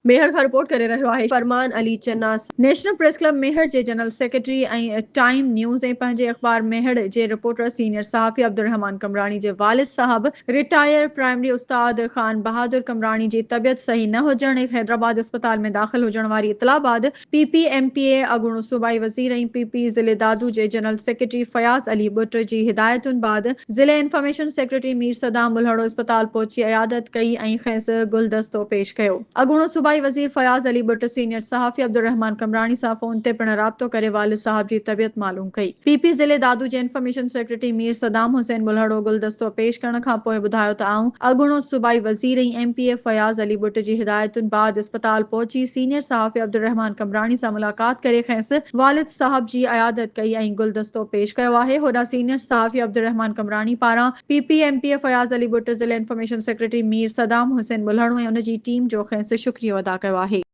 ميهڙ کان رپورٽ ڪري رهيو آهي Farman Ali Channa. National press club Mehar جي جنرل سيڪريٽري ۽ ٽائيم نيوز ۽ پنهنجي اخبار ميهڙ جي رپورٽر سينيئر صحافي عبدالرحمان قمبراڻي جي والد صاحب رٽائر پرائمري استاد خان بهادر قمبراڻي جي طبيعت صحيح نه هجڻ ۽ حيدرآباد اسپتال ۾ داخل هجڻ واري اطلاع بعد پي پي ايم پي اي اڳوڻو صوبائي وزير ۽ پي پي ضلعي دادو جي جنرل سيڪريٽري فياض علي ٻٽ جي هدايتن بعد ضلعي انفارميشن سيڪريٽري مير صدام ٻلهڙو اسپتال پهچي عيادت ڪئي ۽ کيس گلدستو پيش ڪيو. اڳوڻو صوبائي وزير فياض علي ٻٽ سينيئر صحافي عبدالرحمان قمبراڻي سان فون تي پڻ رابطو ڪري والد صاحب جي طبيعت معلوم ڪئي. پي پي ضلعي دادو جي انفارميشن سيڪريٽري مير صدام حسين ٻلهڙو گلدستو پيش ڪرڻ کان پوء ٻڌايو ته آئون اڳوڻو صوبائي وزير ۽ M P A Fayaz Ali Butt جي هدايتن بعد اسپتال پهچي سينيئر صحافي عبدالرحمان قمبراڻي سان ملاقات ڪري کيس والد صاحب جي عيادت ڪئي ۽ گلدستو پيش ڪيو آهي. هوڏانهن سينيئر صحافي عبدالرحمان قمبراڻي پاران P P M P A Fayaz Ali Butt ضلعي انفارميشن سيڪريٽري مير صدام حسين ٻلهڙو ۽ ان جي ٽيم جو کيس شڪريو ادا ڪيو آهي.